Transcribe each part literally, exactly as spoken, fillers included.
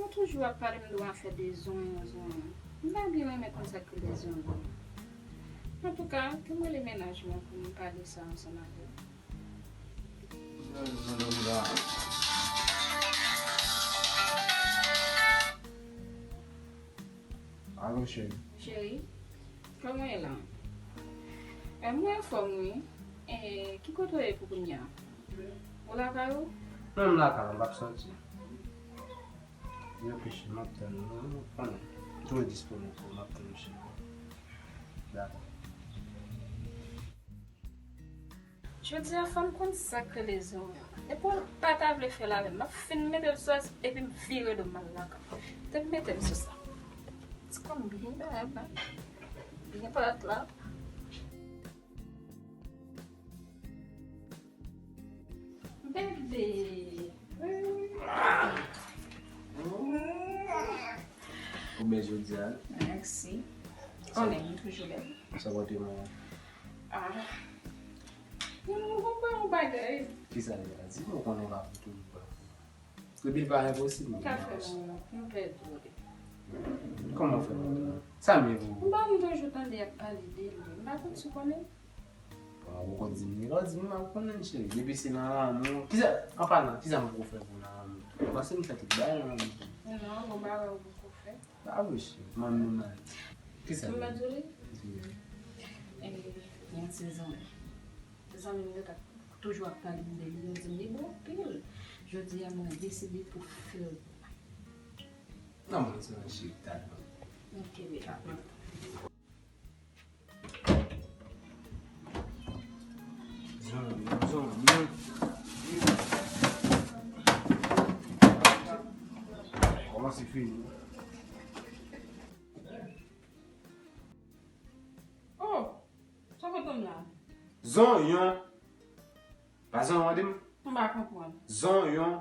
Ou toujou ap pale m de yon afè de zonyon, zonyon. M pa byen renmen konn sa k rele zonyon. Antouka, ke m rele mennaj mwen pou m pale sa ansanm avè l. Alo, cheri. Cheri, kòman w ye la? Eh, mwen anfòm, wi. Eh, ki kote w ye pou kounye a? Ou lakay ou? Non, m lakay mwen, m p ap soti. Yo, peche, m ap tann ou, ou konnen. M toujou disponib pou ou, m ap tann ou, cheri. Dakò. Jodi a, fò m konn sa k rele zonyon. Depi w pa ta vle fè l avè m, m ap fin mete l sou, epi m vire do m al lakay. Te mete m sou sa. Ti konn byen bagay la. Byen parèt la. Bebe. Ou bèl jodi a. Mèsi. Konnen m toujou bèl. Sa pote mwen? Ah. Mwen, mwen konprann yon bagay. Kisa l ye la? Di m, ou konnen w pa pou toujou bèl. Epi l pa enposib. Ou ka fè m yon, yon vè dlo. Kòman w fè konprann? Sa m ye pou ou? M pa konn, toujou tande y ap pale de li. M pa konn si w konnen. Bon, ou poko di m li, lè w di m, m ap konnen, cheri. Depi se nan lanmou. Kisa, an palan, kisa m poko fè pou nan lanmou? Ou panse m fè tout bagay nan lanmou? Non, gon bagay ou poko fè. Pa vre, cheri. Manmi m nan. Kisa? M pa di w li? Di m. Eh, gen yon ti zanmi. Zanmi m yo t ap toujou ap pale m de li, yo di m li bon anpil. Jodi a, mwen deside pou fè l. Non, mwen se yon cheri, talman. Ok, baby. Zanmi, zanmi. Kòman se fini? Oh, sa kontan m la. Zonyon. Pa zonyon, di m. M pa konprann. Zonyon.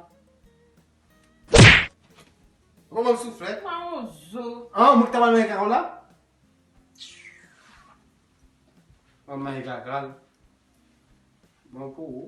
Ou konn souflèt? Pa yon zo. Ah, moun ki ta pral nan kaka w la? Manman e kaka l. Bon pou ou.